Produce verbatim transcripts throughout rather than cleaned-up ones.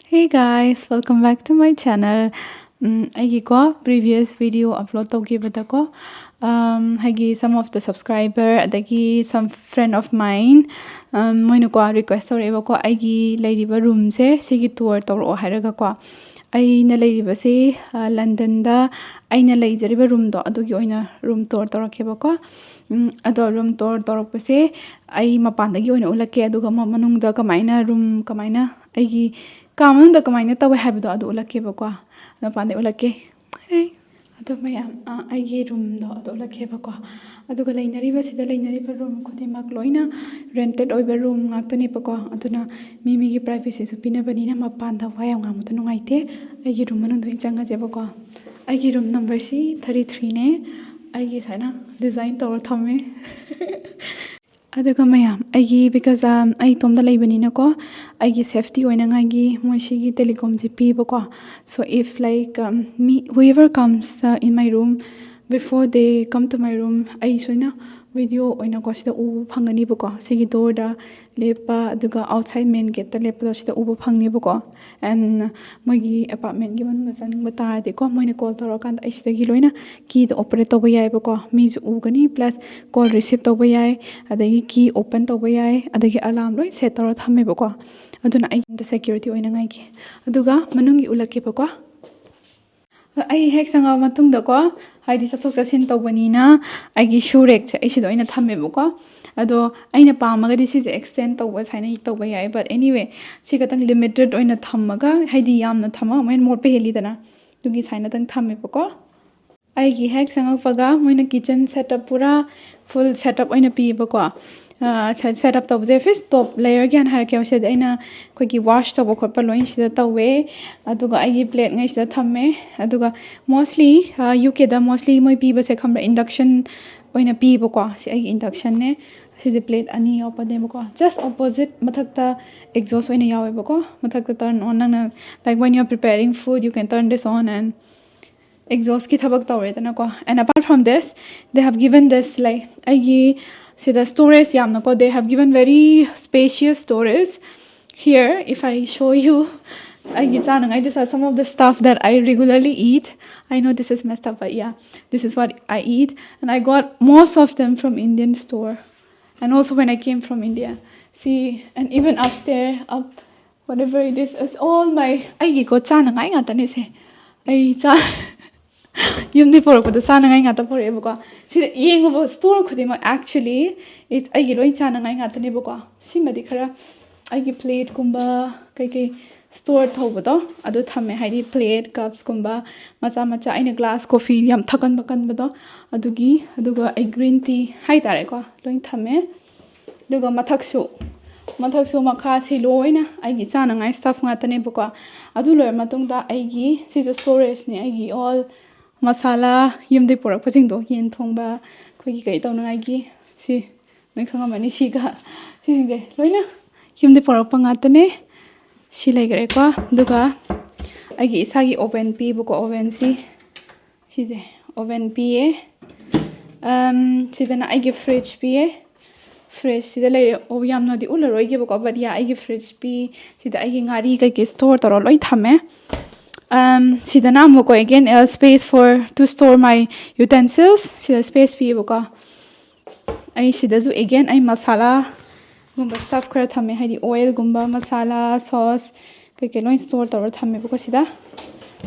Hey guys, welcome back to my channel. Um, ꯑꯩꯒꯤꯀꯣ previous video upload ꯇꯧꯈꯤꯕꯗꯀꯣ, ꯎꯝ, ꯑꯩꯒꯤ some of the subscriber ꯑꯗꯒꯤ some friend of mine, um, ꯃꯣꯏꯅꯀꯣ request ꯇꯧꯔꯛꯑꯦꯕꯀꯣ, ꯑꯩꯒꯤ ꯂꯩꯔꯤꯕ roomꯁꯦ ꯁꯤꯒꯤ tour ꯇꯧꯔꯛꯑꯣ ꯍꯥꯏꯔꯒꯀꯣ꯫ ꯑꯩꯅ ꯂꯩꯔꯤꯕꯁꯤ, ꯑ, ꯂꯟꯗꯟꯗ ꯑꯩꯅ ꯂꯩꯖꯔꯤꯕ roomꯗꯣ ꯑꯗꯨꯒꯤ ꯑꯣꯏꯅ room tour ꯇꯧꯔꯛꯀꯦꯕꯀꯣ꯫ ꯎꯝ, ꯑꯗꯣ room tour ꯇꯧꯔꯛꯄꯁꯦ ꯑꯩ ꯃꯄꯥꯟꯗꯒꯤ ꯑꯣꯏꯅ ꯎꯠꯂꯛꯀꯦ, ꯑꯗꯨꯒ ꯃ-, ꯃꯅꯨꯡꯗ ꯀꯃꯥꯏꯅ room, ꯀꯃꯥꯏꯅ ꯑꯩꯒꯤ ꯀꯥ ꯃꯅꯨꯡꯗ ꯀꯃꯥꯏꯅ ꯇꯧꯋꯦ ꯍꯥꯏꯕꯗꯣ ꯑꯗꯨ ꯎꯠꯂꯛꯀꯦꯕꯀꯣ꯫ ꯃꯄꯥꯟꯗ ꯎꯠꯂꯛꯀꯦ꯫ ꯑꯗꯣ ꯃꯌꯥꯝ, ꯑ, ꯑꯩꯒꯤ roomꯗꯣ ꯑꯗꯨ ꯎꯠꯂꯛꯀꯦꯕꯀꯣ꯫ ꯑꯗꯨꯒ ꯂꯩꯅꯔꯤꯕꯁꯤꯗ ꯂꯩꯅꯔꯤꯕ room ꯈꯨꯗꯤꯡꯃꯛ ꯂꯣꯏꯅ rented ꯑꯣꯏꯕ room ꯉꯥꯛꯇꯅꯦꯕꯀꯣ꯫ ꯑꯗꯨꯅ ꯃꯤ ꯃꯤꯒꯤ privacyꯁꯨ ꯄꯤꯅꯕꯅꯤꯅ ꯃꯄꯥꯟꯗ ꯋꯥ ꯌꯥꯝ ꯉꯥꯡꯕꯗꯣ ꯅꯨꯡꯉꯥꯏꯇꯦ꯫ ꯑꯩꯒꯤ room ꯃꯅꯨꯡꯗ ꯑꯣꯏꯅ ꯆꯪꯉꯁꯦꯕꯀꯣ꯫ ꯑꯩꯒꯤ room numberꯁꯤ thirty threeꯅꯦ꯫ ꯑꯩꯒꯤ ꯁꯨꯃꯥꯏꯅ design ꯇꯧꯔ ꯊꯝꯃꯦ꯫ ꯑꯗꯨꯒ ꯃꯌꯥꯝ, ꯑꯩꯒꯤ, because, um, ꯑꯩ ꯏꯇꯣꯝꯗ ꯂꯩꯕꯅꯤꯅꯀꯣ, ꯑꯩꯒꯤ safety ꯑꯣꯏꯅꯉꯥꯏꯒꯤ ꯃꯣꯏ ꯁꯤꯒꯤ telecomꯁꯦ ꯄꯤꯕꯀꯣ꯫ So if, like, um, me, whoever comes, uh, in my room, before they come to my room, ꯑꯩ ꯁꯣꯏꯅ video ꯑꯣꯏꯅꯀꯣ ꯁꯤꯗ ꯎꯕ ꯐꯪꯒꯅꯤꯕꯀꯣ꯫ ꯁꯤꯒꯤ doorꯗ ꯂꯦꯞꯄ, ꯑꯗꯨꯒ outside main gateꯇ ꯂꯦꯞꯄꯗꯣ ꯁꯤꯗ ꯎꯕ ꯐꯪꯅꯦꯕꯀꯣ꯫ And ꯃꯣꯏꯒꯤ apartmentꯀꯤ ꯃꯅꯨꯡꯗ ꯆꯪꯅꯤꯡꯕ ꯇꯥꯔꯗꯤꯀꯣ, ꯃꯣꯏꯅ call ꯇꯧꯔꯀꯥꯟꯗ ꯑꯩ ꯁꯤꯗꯒꯤ ꯂꯣꯏꯅ keyꯗꯣ operate ꯇꯧꯕ ꯌꯥꯏꯕꯀꯣ꯫ ꯃꯤꯁꯨ ꯎꯒꯅꯤ, plus call receive ꯇꯧꯕ ꯌꯥꯏ, ꯑꯗꯒꯤ key open ꯇꯧꯕ ꯌꯥꯏ, ꯑꯗꯒꯤ alarm ꯂꯣꯏ set ꯇꯧꯔ ꯊꯝꯃꯦꯕꯀꯣ꯫ ꯑꯗꯨꯅ ꯑꯩ ꯑꯝꯇ security ꯑꯣꯏꯅꯉꯥꯏꯒꯤ꯫ ꯑꯗꯨꯒ ꯃꯅꯨꯡꯒꯤ ꯎꯠꯂꯛꯀꯦꯕꯀꯣ꯫ ꯑꯩ ꯍꯦꯛ ꯆꯪꯉꯛꯑ ꯃꯇꯨꯡꯗꯀꯣ, ꯍꯥꯏꯗꯤ ꯆꯠꯊꯣꯛ ꯆꯠꯁꯤꯟ ꯇꯧꯕꯅꯤꯅ ꯑꯩꯒꯤ shoe rackꯁꯦ ꯑꯩ ꯁꯤꯗ ꯑꯣꯏꯅ ꯊꯝꯃꯦꯕꯀꯣ꯫ ꯑꯗꯣ ꯑꯩꯅ ꯄꯥꯝꯃꯒꯗꯤ ꯁꯤꯁꯦ extend ꯇꯧꯕ, ꯁꯨꯃꯥꯏꯅ ꯇꯧꯕ ꯌꯥꯏ, but anyway, ꯁꯤ ꯈꯇꯪ limited ꯑꯣꯏꯅ ꯊꯝꯃꯒ, ꯍꯥꯏꯗꯤ ꯌꯥꯝꯅ ꯊꯝꯃꯒ ꯑꯃꯨꯛ ꯍꯦꯟꯅ ꯃꯣꯠꯄ ꯍꯦꯜꯂꯤꯗꯅ, ꯑꯗꯨꯒꯤ ꯁꯨꯃꯥꯏꯅꯇꯪ ꯊꯝꯃꯦꯕꯀꯣ꯫ ꯑꯩꯒꯤ ꯍꯦꯛ ꯆꯪꯉꯛꯄꯒ ꯃꯣꯏꯅ kitchen setup ꯄꯨꯔꯥ full setup ꯑꯣꯏꯅ ꯄꯤꯌꯦꯕꯀꯣ꯫ ꯑ, set-, setup ꯇꯧꯕꯁꯦ first top layerꯒꯤ ꯍꯥꯟꯅ ꯍꯥꯏꯔꯛꯀꯦꯕ꯫ ꯁꯤꯗ ꯑꯩꯅ ꯑꯩꯈꯣꯏꯒꯤ wash ꯇꯧꯕ ꯈꯣꯠꯄ ꯂꯣꯏ ꯁꯤꯗ ꯇꯧꯋꯦ꯫ ꯑꯗꯨꯒ ꯑꯩꯒꯤ plateꯉꯩ ꯁꯤꯗ ꯊꯝꯃꯦ꯫ ꯑꯗꯨꯒ mostly, ꯑ, UKꯗ mostly ꯃꯣꯏ ꯄꯤꯕꯁꯦ ꯈꯪꯕ꯭ꯔꯥ, induction ꯑꯣꯏꯅ ꯄꯤꯌꯦꯕꯀꯣ꯫ ꯁꯤ ꯑꯩꯒꯤ inductionꯅꯦ꯫ ꯁꯤꯁꯦ plate ꯑꯅꯤ ꯌꯥꯎꯕꯅꯦꯕꯀꯣ꯫ Just opposite ꯃꯊꯛꯇ exhaust ꯑꯣꯏꯅ ꯌꯥꯎꯋꯦꯕꯀꯣ꯫ ꯃꯊꯛꯇ turn on, ꯅꯪꯅ, like, when you are preparing food, you can turn this on and exhaustꯀꯤ ꯊꯕꯛ ꯇꯧꯔꯦꯗꯅꯀꯣ꯫ And apart from this, they have given this, like, ꯑꯩꯒꯤ ꯁꯤꯗ storage ꯌꯥꯝꯅꯀꯣ, they have given very spacious storage here. If I show you, ꯑꯩꯒꯤ ꯆꯥꯅꯉꯥꯏ, these are some of the stuff that I regularly eat. I know this is messed up, but yeah, this is what I eat. And I got most of them from Indian store. And also when I came from India. See, and even upstairs, up, whatever it is, it's all my, ꯑꯩꯒꯤꯀꯣ ꯆꯥꯅꯉꯥꯏ ꯉꯥꯛꯇꯅꯦ ꯁꯦ꯫ ꯑꯩ ꯆꯥ ꯌꯨꯝꯗꯒꯤ ꯄꯨꯔꯛꯄꯗ ꯆꯥꯅꯉꯥꯏ ꯉꯥꯛꯇ ꯄꯨꯔꯛꯑꯦꯕꯀꯣ꯫ ꯁꯤꯗ ꯌꯦꯡꯉꯨꯕ store ꯈꯨꯗꯤꯡꯃꯛ actually it's ꯑꯩꯒꯤ ꯂꯣꯏ ꯆꯥꯅꯉꯥꯏ ꯉꯥꯛꯇꯅꯦꯕꯀꯣ꯫ ꯁꯤꯃꯗꯤ ꯈꯔ ꯑꯩꯒꯤ plateꯀꯨꯝꯕ ꯀꯩꯀꯩ store ꯇꯧꯕꯗꯣ ꯑꯗꯨ ꯊꯝꯃꯦ, ꯍꯥꯏꯗꯤ plate cupsꯀꯨꯝꯕ ꯃꯆꯥ ꯃꯆꯥ, ꯑꯩꯅ glass coffee ꯌꯥꯝ ꯊꯛꯀꯟꯕ ꯀꯟꯕꯗꯣ ꯑꯗꯨꯒꯤ, ꯑꯗꯨꯒ ꯑꯩ green tea ꯍꯥꯏꯇꯥꯔꯦꯀꯣ, ꯂꯣꯏ ꯊꯝꯃꯦ꯫ ꯑꯗꯨꯒ ꯃꯊꯛꯁꯨ, ꯃꯊꯛꯁꯨ ꯃꯈꯥꯁꯤ ꯂꯣꯏꯅ ꯑꯩꯒꯤ ꯆꯥꯅꯉꯥꯏ stuff ꯉꯥꯛꯇꯅꯦꯕꯀꯣ꯫ ꯑꯗꯨ ꯂꯣꯏꯔ ꯃꯇꯨꯡꯗ ꯑꯩꯒꯤ ꯁꯤꯁꯨ storageꯅꯦ, ꯑꯩꯒꯤ all masala, ꯌꯨꯝꯗꯒꯤ ꯄꯨꯔꯛꯄꯁꯤꯡꯗꯣ, ꯌꯦꯟ ꯊꯣꯡꯕ, ꯑꯩꯈꯣꯏꯒꯤ ꯀꯩ ꯇꯧꯅꯉꯥꯏꯒꯤ, ꯁꯤ ꯅꯣꯏ ꯈꯪꯉꯝꯃꯅꯤ, ꯁꯤꯒ ꯁꯤꯁꯤꯡꯁꯦ ꯂꯣꯏꯅ ꯌꯨꯝꯗꯒꯤ ꯄꯨꯔꯛꯄ ꯉꯥꯛꯇꯅꯦ꯫ ꯁꯤ ꯂꯩꯈ꯭ꯔꯦꯀꯣ꯫ ꯑꯗꯨꯒ ꯑꯩꯒꯤ ꯏꯁꯥꯒꯤ oven ꯄꯤꯕꯀꯣ, ovenꯁꯤ, ꯁꯤꯁꯦ oven ꯄꯤꯌꯦ꯫ ꯑꯝ, ꯁꯤꯗꯅ ꯑꯩꯒꯤ fridge ꯄꯤꯌꯦ꯫ Fridge ꯁꯤꯗ ꯂꯩꯔꯦ꯫ ꯑꯣ, ꯌꯥꯝꯅꯗꯤ ꯎꯠꯂꯔꯣꯏꯒꯦꯕꯀꯣ, but yeah, ꯑꯩꯒꯤ fridge ꯄꯤ꯫ ꯁꯤꯗ ꯑꯩꯒꯤ ꯉꯥꯔꯤ ꯀꯩꯀꯩ store ꯇꯧꯔ ꯂꯣꯏ ꯊꯝꯃꯦ꯫ ꯑꯝ, ꯁꯤꯗꯅ ꯑꯃꯨꯛꯀꯣ, again, a space for to store my utensils. ꯁꯤꯗ space ꯄꯤꯌꯦꯕꯀꯣ꯫ ꯑꯩ ꯁꯤꯗꯁꯨ again ꯑꯩ masalaꯒꯨꯝꯕ stuff ꯈꯔ ꯊꯝꯃꯦ, ꯍꯥꯏꯗꯤ oilꯒꯨꯝꯕ, masala, sauce ꯀꯩꯀꯩ ꯂꯣꯏ store ꯇꯧꯔ ꯊꯝꯃꯦꯕꯀꯣ ꯁꯤꯗ꯫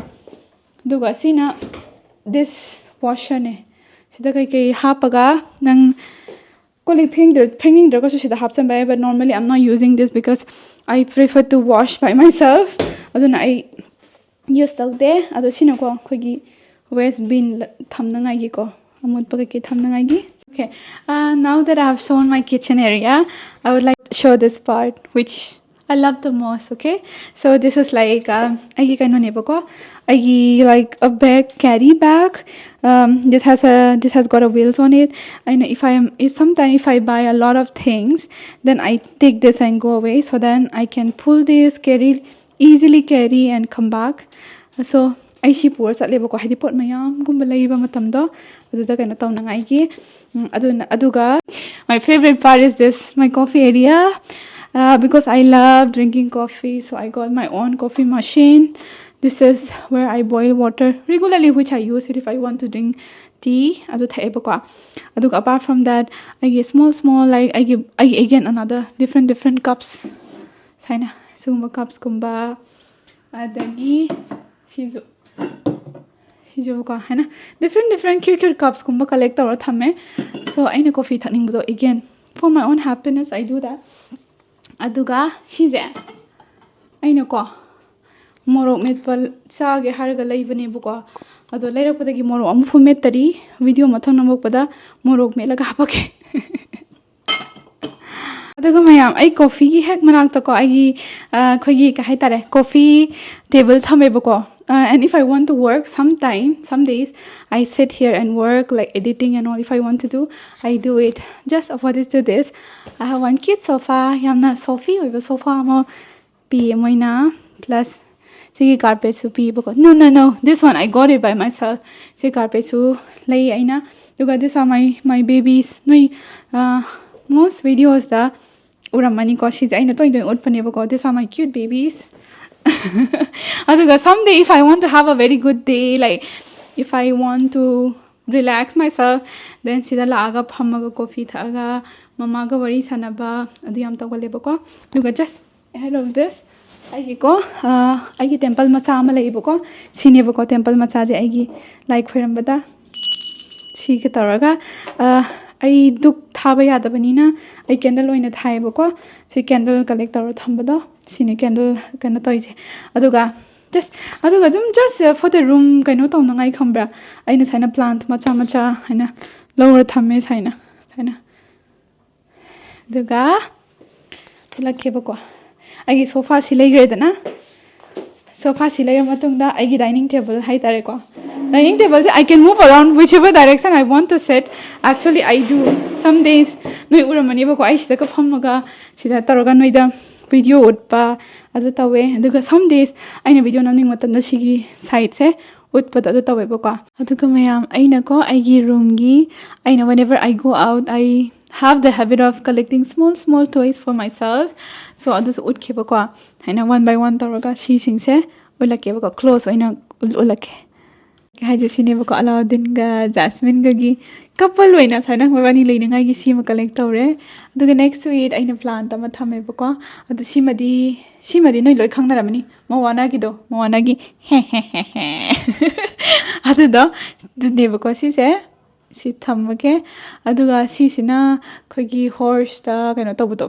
ꯑꯗꯨꯒ ꯑꯁꯤꯅ dish washerꯅꯦ꯫ ꯁꯤꯗ ꯀꯩꯀꯩ ꯍꯥꯞꯄꯒ ꯅꯪ ꯀꯣꯜ ꯂꯤꯛ ꯐꯦꯡꯗ꯭ꯔ-, ꯐꯦꯡꯅꯤꯡꯗ꯭ꯔꯒꯁꯨ ꯁꯤꯗ ꯍꯥꯞꯆꯤꯟꯕ ꯌꯥꯏ, but normally I'm not using this because I prefer to wash by myself. ꯑꯗꯨꯅ ꯑꯩ use ꯇꯧꯗꯦ꯫ ꯑꯗꯣ ꯁꯤꯅꯀꯣ ꯑꯩꯈꯣꯏꯒꯤ waste bin ꯊꯝꯅꯉꯥꯏꯒꯤꯀꯣ, ꯑꯃꯣꯠꯄ ꯀꯩꯀꯩ ꯊꯝꯅꯉꯥꯏꯒꯤ꯫ Okay, uh, now that I have shown my kitchen area, I would like to show this part which I love the most, okay? So this is like, um, ꯑꯩꯒꯤ ꯀꯩꯅꯣꯅꯦꯕꯀꯣ, ꯑꯩꯒꯤ, like, a bag, carry bag. Um, this has a, this has got a wheels on it. And if I am, if sometime if I buy a lot of things, then I take this and go away. So then I can pull this, carry, easily carry and come back. So ꯑꯩ ꯁꯤ ꯄꯨꯔ ꯆꯠꯂꯦꯕꯀꯣ, ꯍꯥꯏꯗꯤ ꯄꯣꯠ ꯃꯌꯥꯝꯒꯨꯝꯕ ꯂꯩꯕ ꯃꯇꯝꯗꯣ ꯑꯗꯨꯗ ꯀꯩꯅꯣ ꯇꯧꯅꯉꯥꯏꯒꯤ꯫ ꯎꯝ, ꯑꯗꯨꯅ, ꯑꯗꯨꯒ my favorite part is this, my coffee area. Uh, because I love drinking coffee, so I got my own coffee machine. This is where I boil water regularly, which I use it if I want to drink tea. ꯑꯗꯨ ꯊꯛꯑꯦꯕꯀꯣ. ꯑꯗꯨꯒ apart from that, ꯑꯩꯒꯤ small small, like, ꯑꯩꯒꯤ ꯑꯩꯒꯤ again another different different cups, ꯁꯨꯃꯥꯏꯅ ꯁꯤꯒꯨꯝꯕ cupsꯀꯨꯝꯕ, ꯑꯗꯒꯤ ꯁꯤꯁꯨ ꯁꯤꯁꯨꯀꯣ ꯍꯥꯏꯅ different different cute cute cupsꯀꯨꯝꯕ collect ꯇꯧꯔ ꯊꯝꯃꯦ. So ꯑꯩꯅ coffee ꯊꯛꯅꯤꯡꯕꯗꯣ, again, for my own happiness, I do that. ꯑꯗꯨꯒ ꯁꯤꯁꯦ ꯑꯩꯅꯀꯣ ꯃꯣꯔꯣꯛ ꯃꯦꯠꯄ ꯆꯥꯒꯦ ꯍꯥꯏꯔꯒ ꯂꯩꯕꯅꯦꯕꯀꯣ. ꯑꯗꯣ ꯂꯩꯔꯛꯄꯗꯒꯤ ꯃꯣꯔꯣꯛ ꯑꯃꯐꯥꯎ ꯃꯦꯠꯇꯔꯤ. Video ꯃꯊꯪ ꯅꯝꯃꯛꯄꯗ ꯃꯣꯔꯣꯛ ꯃꯦꯠꯂꯒ ꯍꯥꯄꯛꯀꯦ. ꯑꯗꯨꯒ ꯃꯌꯥꯝ, ꯑꯩ coffeeꯒꯤ ꯍꯦꯛ ꯃꯅꯥꯛꯇꯀꯣ ꯑꯩꯒꯤ, ꯑ, ꯑꯩꯈꯣꯏꯒꯤ ꯀꯩ ꯍꯥꯏꯇꯥꯔꯦ, coffee table ꯊꯝꯃꯦꯕꯀꯣ. Uh, and if I want to work sometime, some days, I sit here and work, like editing and all. If I want to do, I do it. Just what is to this? I have one cute sofa. ꯌꯥꯝꯅ soft ꯑꯣꯏꯕ sofa ꯑꯃ ꯄꯤꯌꯦ ꯃꯣꯏꯅ. Plus ꯁꯤꯒꯤ carpetꯁꯨ ꯄꯤꯌꯦꯕꯀꯣ. No, no, no, this one I got it by myself. ꯁꯤ carpetꯁꯨ ꯂꯩ ꯑꯩꯅ. ꯑꯗꯨꯒ these are my, my babies. ꯅꯣꯏ, ꯑ, most videosꯇ ꯎꯔꯝꯃꯅꯤꯀꯣ, ꯁꯤꯁꯦ ꯑꯩꯅ ꯇꯣꯏꯅ ꯇꯣꯏꯅ ꯎꯠꯄꯅꯦꯕꯀꯣ. These are my cute babies. ꯑꯗꯨꯒ someday if I want to have a very good day, like, if I want to relax myself, then ꯁꯤꯗ ꯂꯥꯛꯑꯒ ꯐꯝꯃꯒ coffee ꯊꯛꯑꯒ ꯃꯃꯥꯒ ꯋꯥꯔꯤ ꯁꯥꯟꯅꯕ, ꯑꯗꯨ ꯌꯥꯝ ꯇꯧꯒꯜꯂꯦꯕꯀꯣ. ꯑꯗꯨꯒ just ahead of this, ꯑꯩꯒꯤꯀꯣ, ꯑ, ꯑꯩꯒꯤ temple ꯃꯆꯥ ꯑꯃ ꯂꯩꯌꯦꯕꯀꯣ. ꯁꯤꯅꯦꯕꯀꯣ temple ꯃꯆꯥꯁꯦ, ꯑꯩꯒꯤ ꯂꯥꯏ ꯈꯣꯏꯔꯝꯕꯗ ꯁꯤꯒ ꯇꯧꯔꯒ, ꯑ, ꯑꯩ ꯙꯨꯞ ꯊꯥꯕ ꯌꯥꯗꯕꯅꯤꯅ ꯑꯩ candle ꯑꯣꯏꯅ ꯊꯥꯏꯌꯦꯕꯀꯣ. ꯁꯤ candle collect ꯇꯧꯔ ꯊꯝꯕꯗꯣ, ꯁꯤꯅꯦ candle ꯀꯩꯅꯣ ꯇꯧꯔꯤꯁꯦ. ꯑꯗꯨꯒ just, ꯑꯗꯨꯒ ꯑꯗꯨꯝ just for the room ꯀꯩꯅꯣ ꯇꯧꯅꯉꯥꯏ, ꯈꯪꯕ꯭ꯔꯥ? ꯑꯩꯅ ꯁꯨꯃꯥꯏꯅ plant ꯃꯆꯥ ꯃꯆꯥ ꯍꯥꯏꯅ ꯂꯧꯔ ꯊꯝꯃꯦ, ꯁꯨꯃꯥꯏꯅ, ꯁꯨꯃꯥꯏꯅ. ꯑꯗꯨꯒ ꯊꯣꯛꯂꯛꯀꯦꯕꯀꯣ, ꯑꯩꯒꯤ sofaꯁꯤ ꯂꯩꯈ꯭ꯔꯦꯗꯅ. Sofaꯁꯤ ꯂꯩꯔ ꯃꯇꯨꯡꯗ ꯑꯩꯒꯤ dining table ꯍꯥꯏꯇꯥꯔꯦꯀꯣ. Dining tableꯁꯦ I can move around whichever direction I want to sit. Actually, I do. Some days, ꯅꯣꯏ ꯎꯔꯝꯃꯅꯦꯕꯀꯣ, ꯑꯩ ꯁꯤꯗꯒ ꯐꯝꯃꯒ ꯁꯤꯗ ꯇꯧꯔꯒ ꯅꯣꯏꯗ video ꯎꯠꯄ ꯑꯗꯨ ꯇꯧꯋꯦ. ꯑꯗꯨꯒ some days ꯑꯩꯅ video ꯅꯝꯅꯤꯡꯕ ꯃꯇꯝꯗ ꯁꯤꯒꯤ sideꯁꯦ ꯎꯠꯄꯗꯣ ꯑꯗꯨ ꯇꯧꯋꯦꯕꯀꯣ. ꯑꯗꯨꯒ ꯃꯌꯥꯝ, ꯑꯩꯅꯀꯣ ꯑꯩꯒꯤ roomꯒꯤ, ꯑꯩꯅ whenever I go out, I have the habit of collecting small small toys for myself. So ꯑꯗꯨꯁꯨ ꯎꯠꯈꯤꯕꯀꯣ, ꯍꯥꯏꯅ one by one ꯇꯧꯔꯒ ꯁꯤꯁꯤꯡꯁꯦ ꯎꯠꯂꯛꯀꯦꯕꯀꯣ, close ꯑꯣꯏꯅ ꯎꯠ- ꯎꯠꯂꯛꯀꯦ꯫ ꯍꯥꯏꯁꯦ ꯁꯤꯅꯦꯕꯀꯣ, ꯑꯂꯥꯎꯗꯤꯟꯒ ꯖꯥꯁꯃꯤꯟꯒꯒꯤ couple ꯑꯣꯏꯅ ꯁꯨꯃꯥꯏꯅ ꯃꯕꯥꯅꯤ ꯂꯩꯅꯉꯥꯏꯒꯤ ꯁꯤꯃ collect ꯇꯧꯔꯦ꯫ ꯑꯗꯨꯒ next to it ꯑꯩꯅ plant ꯑꯃ ꯊꯝꯃꯦꯕꯀꯣ꯫ ꯑꯗꯨ ꯁꯤꯃꯗꯤ, ꯁꯤꯃꯗꯤ ꯅꯣꯏ ꯂꯣꯏ ꯈꯪꯅꯔꯝꯃꯅꯤ, ꯃꯣꯋꯥꯅꯥꯒꯤꯗꯣ, ꯃꯣꯋꯥꯅꯥꯒꯤ ꯍꯦ ꯍꯦ ꯍꯦ ꯍꯦ ꯑꯗꯨꯗꯣ, ꯑꯗꯨꯅꯦꯕꯀꯣ ꯁꯤꯁꯦ꯫ ꯁꯤ ꯊꯝꯃꯒꯦ꯫ ꯑꯗꯨꯒ ꯁꯤꯁꯤꯅ ꯑꯩꯈꯣꯏꯒꯤ horseꯇ ꯀꯩꯅꯣ ꯇꯧꯕꯗꯣ,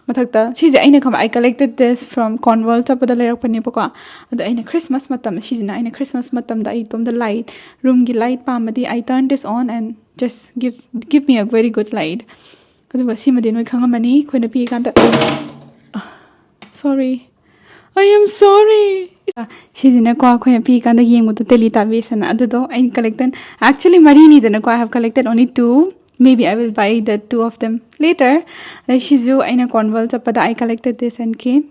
ꯃꯊꯛꯇ ꯁꯤꯁꯦ ꯑꯩꯅ ꯈꯪꯕ, I collected this from Cornwall ꯆꯠꯄꯗ ꯂꯩꯔꯛꯄꯅꯦꯕꯀꯣ꯫ ꯑꯗꯣ ꯑꯩꯅ Christmas ꯃꯇꯝ, ꯁꯤꯁꯤꯅ ꯑꯩꯅ Christmas ꯃꯇꯝꯗ ꯑꯩ ꯏꯇꯣꯝꯇ light, roomꯒꯤ light ꯄꯥꯝꯃꯗꯤ, I turn this on and just give give me a very good light. ꯑꯗꯨꯒ ꯁꯤꯃꯗꯤ ꯅꯣꯏ ꯈꯪꯉꯝꯃꯅꯤ, ꯑꯩꯈꯣꯏꯅ ꯄꯤꯛꯏꯀꯥꯟꯗ, sorry, I am sorry. ꯁꯤꯁꯤꯅꯀꯣ, ꯑꯩꯈꯣꯏꯅ ꯄꯤꯛꯏꯀꯥꯟꯗ ꯌꯦꯡꯕꯗꯣ, ꯇꯦꯂꯤ ꯇꯥꯕꯤꯁꯅ, ꯑꯗꯨꯗꯣ ꯑꯩꯅ collected, actually ꯃꯔꯤꯅꯤꯗꯅꯀꯣ, I have collected only two. Maybe I will buy the two of them later. ꯑꯗꯩ ꯁꯤꯁꯨ ꯑꯩꯅ Cornwall ꯆꯠꯄꯗ I collected this and came.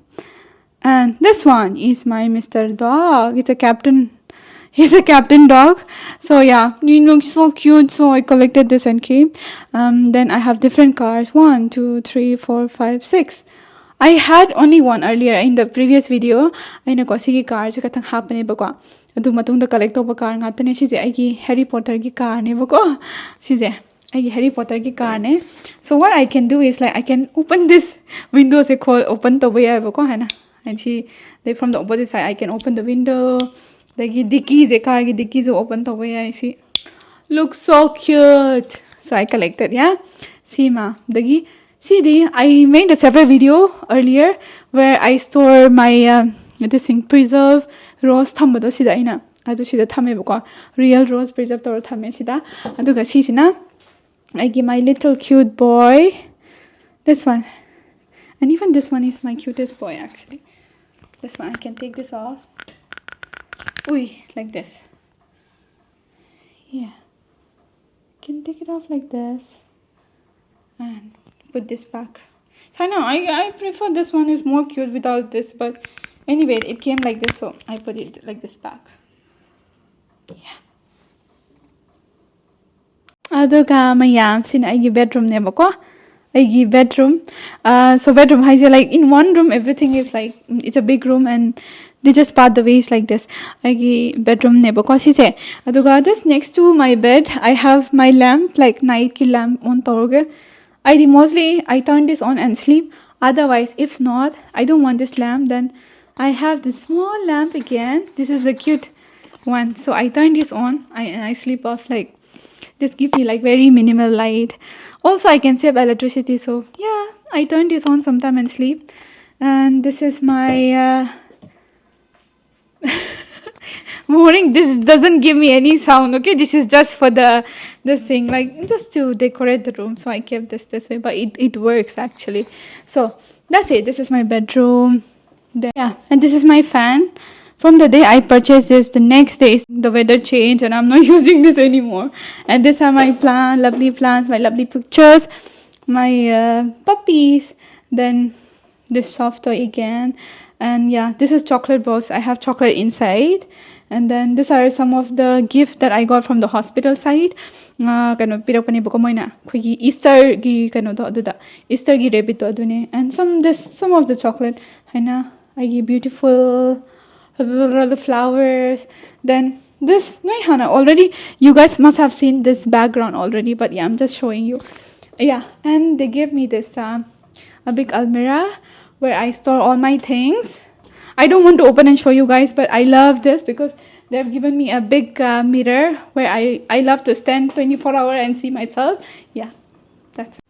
And this one is my Mister Dog. It's a captain. He's a captain dog. So yeah, he looks so cute. So I collected this and came. Um, then I have different cars. One, two, three, four, five, six. I had only one earlier in the previous video. ꯑꯩꯅꯀꯣ ꯁꯤꯒꯤ carꯁꯦ ꯈꯛꯇꯪ ꯍꯥꯞꯄꯅꯦꯕꯀꯣ꯫ ꯑꯗꯨ ꯃꯇꯨꯡꯗ collect ꯇꯧꯕ car ꯉꯥꯛꯇꯅꯦ꯫ ꯁꯤꯁꯦ ꯑꯩꯒꯤ Harry Potterꯒꯤ carꯅꯦꯕꯀꯣ꯫ ꯁꯤꯁꯦ ꯑꯩꯒꯤ Harry Potterꯒꯤ carꯅꯦ꯫ So what I can do is, like, I can open this, windowꯁꯦ ꯈꯣꯜ open ꯇꯧꯕ ꯌꯥꯏꯕꯀꯣ, ꯍꯥꯏꯅ꯫ And ꯁꯤ, like, from the opposite side I can open the window. ꯑꯗꯒꯤ dickeyꯁꯦ, carꯒꯤ dickeyꯁꯨ open ꯇꯧꯕ ꯌꯥꯏ꯫ ꯁꯤ look so cute. So I collected, yeah. ꯁꯤꯃ, ꯑꯗꯒꯤ ꯁꯤꯗꯤ I made a separate video earlier where I store my, uh, this thing, preserve rose ꯊꯝꯕꯗꯣ ꯁꯤꯗ ꯑꯩꯅ, ꯑꯗꯨ ꯁꯤꯗ ꯊꯝꯃꯦꯕꯀꯣ, real rose preserve ꯇꯧꯔ ꯊꯝꯃꯦ ꯁꯤꯗ꯫ ꯑꯗꯨꯒ ꯁꯤꯁꯤꯅ ꯑꯩꯒꯤ, my little cute boy, this one, and even this one is my cutest boy actually. This one, I can take this off. Uy, like this. Yeah. Can take it off like this and put this back. So I know I, I prefer this one is more cute without this, but anyway, it came like this, so I put it like this back. Yeah. ꯑꯗꯨꯒ ꯃꯌꯥꯝꯁꯤꯅ ꯑꯩꯒꯤ ꯕꯦꯗꯔꯨꯝꯅꯦꯕꯀꯣ, ꯑꯩꯒꯤ bedroom. So bedroom ꯍꯥꯏꯁꯦ, like, in one room everything is, like, it's a big room and they just part the ways like this. ꯑꯩꯒꯤ ꯕꯦꯗꯔꯨꯝꯅꯦꯕꯀꯣ ꯁꯤꯁꯦ. ꯑꯗꯨꯒ just next to my bed I have my lamp, like, ꯅꯥꯏꯠꯀꯤ lamp on ꯇꯧꯔꯒ. ꯑꯩꯗꯤ mostly I turn this on and sleep. Otherwise, if not, I don't want this lamp, then I have this small lamp again. This is a cute one. So I turn this on, I, and I sleep off, like, this give me, like, very minimal light. Also, I can save electricity. So yeah, I turn this on sometime and sleep. And this is my uh, morning. This doesn't give me any sound, okay? This is just for the this thing, like, just to decorate the room. So I kept this this way, but it, it works actually. So that's it. This is my bedroom. Then, yeah, and this is my fan. From the day I purchased this, the next day the weather changed and I'm not using this anymore. And these are my plant, lovely plants, my lovely pictures, my uh, puppies. Then this soft toy again. And yeah, this is chocolate box. I have chocolate inside. And then these are some of the gift that I got from the hospital side. Uh, ꯀꯩꯅꯣ ꯄꯤꯔꯛꯄꯅꯦꯕꯀꯣ ꯃꯣꯏꯅ, ꯑꯩꯈꯣꯏꯒꯤ ꯏꯁꯇꯔꯒꯤ ꯀꯩꯅꯣꯗꯣ ꯑꯗꯨꯗ, ꯏꯁꯇꯔꯒꯤ ꯔꯦꯕꯤꯠꯇꯣ ꯑꯗꯨꯅꯦ. And some, this, some of the chocolate ꯍꯥꯏꯅ ꯑꯩꯒꯤ beautiful flowers. Then this, ꯅꯣꯏ ꯍꯥꯟꯅ already, you guys must have seen this background already, but yeah, I'm just showing you. Yeah, and they gave me this uh, a big almirah where I store all my things. I don't want to open and show you guys, but I love this because they have given me a big uh, mirror where I, I love to stand twenty-four hour and see myself. Yeah, that's it.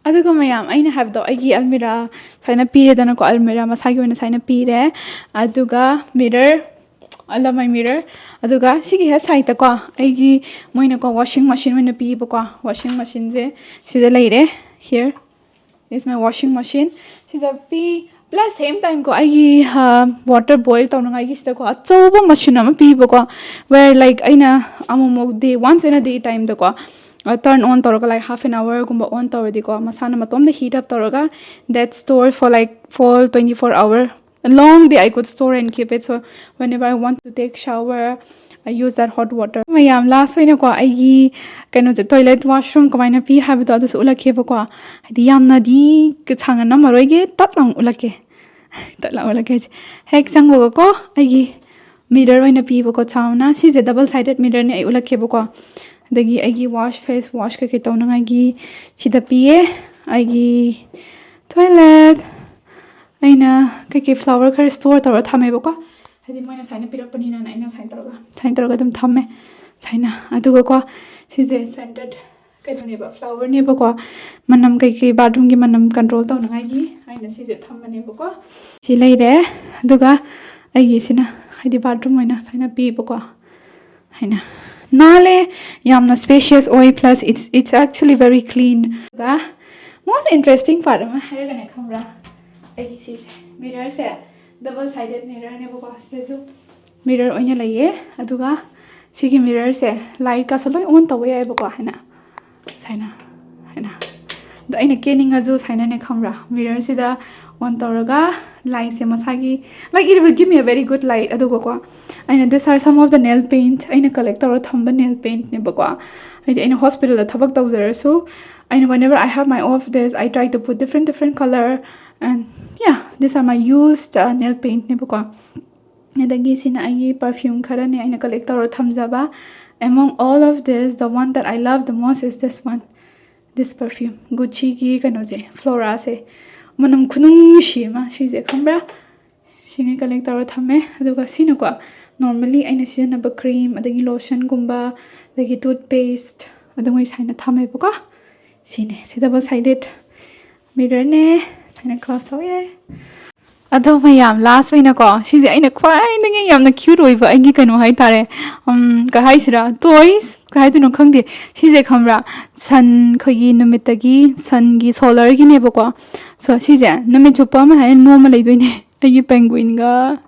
ꯑꯗꯨꯒ ꯃꯌꯥꯝ, ꯑꯩꯅ ꯍꯥꯏꯕꯗꯣ, ꯑꯩꯒꯤ ꯑꯜꯃꯤꯔꯥ ꯁꯨꯃꯥꯏꯅ ꯄꯤꯔꯦꯗꯅꯀꯣ, ꯑꯜꯃꯤꯔꯥ ꯃꯁꯥꯒꯤ ꯑꯣꯏꯅ ꯁꯨꯃꯥꯏꯅ ꯄꯤꯔꯦ. ꯑꯗꯨꯒ mirror, I love my mirror. ꯑꯗꯨꯒ ꯁꯤꯒꯤ ꯍꯦꯛ ꯁꯥꯏꯠꯇꯀꯣ, ꯑꯩꯒꯤ, ꯃꯣꯏꯅꯀꯣ washing machine ꯑꯣꯏꯅ ꯄꯤꯌꯦꯕꯀꯣ. Washing machineꯁꯦ ꯁꯤꯗ ꯂꯩꯔꯦ. Here is my washing machine. ꯁꯤꯗ ꯄꯤ, plus same time ꯀꯣ, ꯑꯩꯒꯤ water boil ꯇꯧꯅꯉꯥꯏꯒꯤ ꯁꯤꯗꯀꯣ ꯑꯆꯧꯕ machine ꯑꯃ ꯄꯤꯕꯀꯣ, where, like, ꯑꯩꯅ ꯑꯃꯨꯛꯃꯨꯛ day, once in a day timeꯗꯀꯣ turn on ꯇꯧꯔꯒ, like, half an hourꯒꯨꯝꯕ on ꯇꯧꯔꯗꯤꯀꯣ, ꯃꯁꯥꯅ ꯃꯇꯣꯝꯗ heat up ꯇꯧꯔꯒ, that store for, like, full twenty-four hour long day I could store and keep it. So whenever I want to take shower, I use that hot water. ꯃꯌꯥꯝ, ꯂꯥꯁ ꯑꯣꯏꯅꯀꯣ, ꯑꯩꯒꯤ ꯀꯩꯅꯣꯁꯦ, toilet washroom ꯀꯃꯥꯏꯅ ꯄꯤ ꯍꯥꯏꯕꯗꯣ ꯑꯗꯨꯁꯨ ꯎꯠꯂꯛꯀꯦꯕꯀꯣ꯫ ꯍꯥꯏꯗꯤ ꯌꯥꯝꯅꯗꯤ ꯁꯥꯡꯅ ꯅꯝꯃꯔꯣꯏꯒꯦ, ꯇꯠ ꯂꯥꯎꯅ ꯎꯠꯂꯛꯀꯦ꯫ ꯇꯠ ꯂꯥꯎꯅ ꯎꯠꯂꯛꯀꯦ ꯍꯥꯏꯁꯦ꯫ ꯍꯦꯛ ꯆꯪꯕꯒꯀꯣ, ꯑꯩꯒꯤ ꯃꯤꯔꯔ ꯑꯣꯏꯅ ꯄꯤꯕꯀꯣ, ꯆꯥꯎꯅ꯫ ꯁꯤꯁꯦ ꯗꯕꯜ ꯁꯥꯏꯗꯦꯠ ꯃꯤꯔꯔꯅꯦ, ꯑꯩ ꯎꯠꯂꯛꯀꯦꯕꯀꯣ꯫ ꯑꯗꯒꯤ ꯑꯩꯒꯤ ꯋꯥꯁ, ꯐꯦꯁ ꯋꯥꯁ ꯀꯩꯀꯩ ꯇꯧꯅꯉꯥꯏꯒꯤ ꯁꯤꯗ ꯄꯤꯌꯦ꯫ ꯑꯩꯒꯤ ꯇꯣꯏꯂꯦꯠ, ꯑꯩꯅ ꯀꯩꯀꯩ ꯐ꯭ꯂꯥꯋꯔ ꯈꯔ ꯁ꯭ꯇꯣꯔ ꯇꯧꯔ ꯊꯝꯃꯦꯕꯀꯣ꯫ ꯍꯥꯏꯗꯤ ꯃꯣꯏꯅ ꯁꯨꯃꯥꯏꯅ ꯄꯤꯔꯛꯄꯅꯤꯅ ꯑꯩꯅ ꯁꯨꯃꯥꯏꯅ ꯇꯧꯔꯒ, ꯁꯨꯃꯥꯏꯅ ꯇꯧꯔꯒ ꯑꯗꯨꯝ ꯊꯝꯃꯦ꯫ ꯁꯨꯃꯥꯏꯅ꯫ ꯑꯗꯨꯒꯀꯣ, ꯁꯤꯁꯦ ꯁꯦꯟꯇꯦꯠ ꯀꯩꯅꯣꯅꯦꯕ, ꯐ꯭ꯂꯥꯋꯔꯅꯦꯕꯀꯣ꯫ ꯃꯅꯝ ꯀꯩꯀꯩ, ꯕꯥꯠꯔꯨꯝꯒꯤ ꯃꯅꯝ ꯀꯟꯇ꯭ꯔꯣꯜ ꯇꯧꯅꯉꯥꯏꯒꯤ ꯑꯩꯅ ꯁꯤꯁꯦ ꯊꯝꯕꯅꯦꯕꯀꯣ꯫ ꯁꯤ ꯂꯩꯔꯦ꯫ ꯑꯗꯨꯒ ꯑꯩꯒꯤꯁꯤꯅ ꯍꯥꯏꯗꯤ ꯕꯥꯠꯔꯨꯝ ꯑꯣꯏꯅ ꯁꯨꯃꯥꯏꯅ ꯄꯤꯕꯀꯣ꯫ ꯍꯥꯏꯅ ꯅꯥꯜꯂꯦ, ꯌꯥꯝꯅ spacious ꯑꯣꯏ, plus it's, it's actually very clean. ꯑꯗꯨꯒ most interesting part ꯑꯃ ꯍꯥꯏꯔꯒꯅꯦ, ꯈꯪꯕ꯭ꯔꯥ? ꯑꯩꯒꯤ ꯁꯤꯁꯦ, ꯃꯤꯔꯔꯁꯦ, ꯗꯕꯜ ꯁꯥꯏꯗꯦꯠ ꯃꯤꯔꯔꯅꯦꯕꯀꯣ꯫ ꯁꯤꯗꯁꯨ ꯃꯤꯔꯔ ꯑꯣꯏꯅ ꯂꯩꯌꯦ꯫ ꯑꯗꯨꯒ ꯁꯤꯒꯤ ꯃꯤꯔꯔꯁꯦ ꯂꯥꯏꯠꯀꯁꯨ ꯂꯣꯏ ꯑꯣꯟ ꯇꯧꯕ ꯌꯥꯏꯕꯀꯣ, ꯍꯥꯏꯅ꯫ ꯁꯨꯃꯥꯏꯅ, ꯍꯥꯏꯅ꯫ ꯑꯗꯣ ꯑꯩꯅ ꯀꯦꯅꯤꯡꯉꯁꯨ ꯁꯨꯃꯥꯏꯅꯅꯦ, ꯈꯪꯕ꯭ꯔꯥ? ꯃꯤꯔꯔꯁꯤꯗ ꯑꯣꯟ ꯇꯧꯔꯒ ꯂꯥꯏꯠꯁꯦ ꯃꯁꯥꯒꯤ, like, it will give me a very good light. ꯑꯗꯨꯒꯀꯣ, ꯑꯩꯅ, these are some of the nail paint ꯑꯩꯅ ꯀꯂꯦꯛ ꯇꯧꯔ ꯊꯝꯕ ꯅꯦꯜ ꯄꯦꯟꯠꯅꯦꯕꯀꯣ꯫ ꯍꯥꯏꯗꯤ ꯑꯩꯅ ꯍꯣꯁꯄꯤꯇꯥꯜꯗ ꯊꯕꯛ ꯇꯧꯖꯔꯁꯨ, ꯑꯩꯅ, whenever I have my off days, I try to put different, different color, and yeah, these are my used, uh, nail paintꯅꯦꯕꯀꯣ꯫ ꯑꯗꯒꯤ ꯁꯤꯅ ꯑꯩꯒꯤ ꯄꯔꯐ꯭ꯌꯨꯝ ꯈꯔꯅꯦ ꯑꯩꯅ ꯀꯂꯦꯛ ꯇꯧꯔ ꯊꯝꯖꯕ꯫ Among all of this, the one that I love the most is this one, this perfume, Gucciꯒꯤ ꯀꯩꯅꯣꯁꯦ, Floraꯁꯦ꯫ ꯃꯅꯝ ꯈꯨꯅꯨꯡꯁꯤ ꯑꯃ, ꯁꯤꯁꯦ ꯈꯪꯕ꯭ꯔꯥ? ꯁꯤꯉꯩ ꯀꯂꯦꯛ ꯇꯧꯔ ꯊꯝꯃꯦ꯫ ꯑꯗꯨꯒ ꯁꯤꯅꯀꯣ, normally ꯑꯩꯅ ꯁꯤꯖꯤꯟꯅꯕ ꯀ꯭ꯔꯤꯝ, ꯑꯗꯒꯤ ꯂꯣꯁꯟꯒꯨꯝꯕ, ꯑꯗꯒꯤ ꯇꯨꯠꯄꯦꯁ, ꯑꯗꯨꯉꯩ ꯁꯨꯃꯥꯏꯅ ꯊꯝꯃꯦꯕꯀꯣ꯫ ꯁꯤꯅꯦ, ꯁꯤ ꯗꯕꯜ ꯁꯥꯏꯗꯦꯠ ꯃꯤꯔꯔꯅꯦ, ꯁꯨꯃꯥꯏꯅ ꯀ꯭ꯂꯣꯁ ꯇꯧ ꯌꯥꯏ꯫ ꯑꯗꯣ ꯃꯌꯥꯝ, ꯂꯥꯁ ꯑꯣꯏꯅꯀꯣ, ꯁꯤꯁꯦ ꯑꯩꯅ ꯈ꯭ꯋꯥꯏꯗꯒꯤ ꯌꯥꯝꯅ ꯀ꯭ꯌꯨꯠ ꯑꯣꯏꯕ ꯑꯩꯒꯤ ꯀꯩꯅꯣ ꯍꯥꯏꯇꯥꯔꯦ, ꯎꯝ, ꯀꯩ ꯍꯥꯏꯁꯤꯔꯥ, ꯇꯣꯏꯁ ꯀꯩ ꯍꯥꯏꯗꯣꯏꯅꯣ ꯈꯪꯗꯦ꯫ ꯁꯤꯁꯦ ꯈꯪꯕ꯭ꯔꯥ? ꯁꯟ, ꯑꯩꯈꯣꯏꯒꯤ ꯅꯨꯃꯤꯠꯇꯒꯤ ꯁꯟꯒꯤ ꯁꯣꯂꯔꯒꯤꯅꯦꯕꯀꯣ꯫ So, ꯁꯤꯁꯦ ꯅꯨꯃꯤꯠ ꯆꯨꯞꯄ ꯑꯃ ꯍꯥꯏꯅ ꯅꯣꯝꯃ ꯂꯩꯗꯣꯏꯅꯦ꯫ ꯑꯩꯒꯤ ꯄꯦꯡꯒ꯭ꯋꯤꯟꯒ,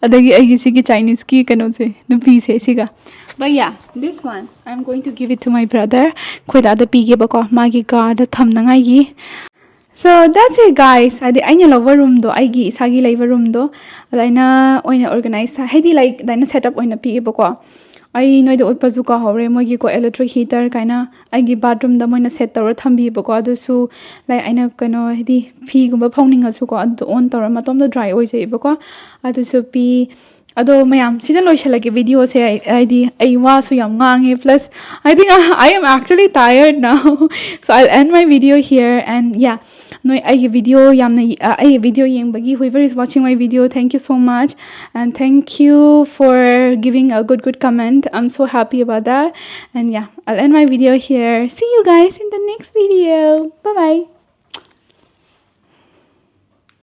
ꯑꯗꯒꯤ ꯑꯩꯒꯤ ꯁꯤꯒꯤ ꯆꯥꯏꯅꯤꯁꯀꯤ ꯀꯩꯅꯣꯁꯦ, ꯅꯨꯄꯤꯁꯦ ꯁꯤꯒ꯫ But yeah, this one, I'm going to give it to my brother. ꯑꯩꯈꯣꯏ ꯗꯥꯗ ꯄꯤꯒꯦꯕꯀꯣ, ꯃꯥꯒꯤ card ꯊꯝꯅꯉꯥꯏꯒꯤ꯫ So that's it, guys. ꯍꯥꯏꯗꯤ ꯑꯩꯅ ꯂꯧꯕ ꯔꯨꯝꯗꯣ, ꯑꯩꯒꯤ ꯏꯁꯥꯒꯤ ꯂꯩꯕ ꯔꯨꯝꯗꯣ, ꯑꯗꯨꯃꯥꯏꯅ ꯑꯣꯏꯅ ꯑꯣꯔꯒꯅꯥꯏꯁ, ꯍꯥꯏꯗꯤ, ꯂꯥꯏꯛ, ꯑꯗꯨꯃꯥꯏꯅ ꯁꯦꯠ ꯑꯞ ꯑꯣꯏꯅ ꯄꯤꯛꯑꯦꯕꯀꯣ꯫ ꯑꯩ ꯅꯣꯏꯗ ꯎꯠꯄꯁꯨ ꯀꯥꯎꯍꯧꯔꯦ, ꯃꯣꯏꯒꯤꯀꯣ, ꯏꯂꯦꯛꯇ꯭ꯔꯤꯛ ꯍꯤꯇꯔ ꯀꯥꯏꯅ ꯑꯩꯒꯤ ꯕꯥꯠꯔꯨꯝꯗ ꯃꯣꯏꯅ ꯁꯦꯠ ꯇꯧꯔ ꯊꯝꯕꯤꯕꯀꯣ꯫ ꯑꯗꯨꯁꯨ, ꯂꯥꯏꯛ, ꯑꯩꯅ ꯀꯩꯅꯣ, ꯍꯥꯏꯗꯤ, ꯐꯤꯒꯨꯝꯕ ꯐꯧꯅꯤꯡꯉꯁꯨꯀꯣ, ꯑꯗꯨꯗꯣ ꯑꯣꯟ ꯇꯧꯔ ꯃꯇꯣꯝꯗ ꯗ꯭ꯔꯥꯏ ꯑꯣꯏꯖꯩꯕꯀꯣ꯫ ꯑꯗꯨꯁꯨ ꯄꯤ꯫ ꯑꯗꯣ ꯃꯌꯥꯝ, ꯁꯤꯗ ꯂꯣꯏꯁꯤꯜꯂꯒꯦ ꯚꯤꯗꯤꯑꯣꯁꯦ꯫ ꯑꯩ, ꯍꯥꯏꯗꯤ, ꯑꯩ ꯋꯥꯁꯨ ꯌꯥꯝ ꯉꯥꯡꯉꯦ, plus I think I, I am actually tired now. So I'll end my video here, and yeah, ꯅꯣꯏ ꯑꯩꯒꯤ ꯚꯤꯗꯤꯑꯣ ꯌꯥꯝꯅ, ꯑ, ꯑꯩꯒꯤ ꯚꯤꯗꯤꯑꯣ ꯌꯦꯡꯕꯒꯤ, whoever is watching my video, thank you so much, and thank you for giving a good, good comment. I'm so happy about that. And yeah, I'll end my video here. See you guys in the next video. Bye bye.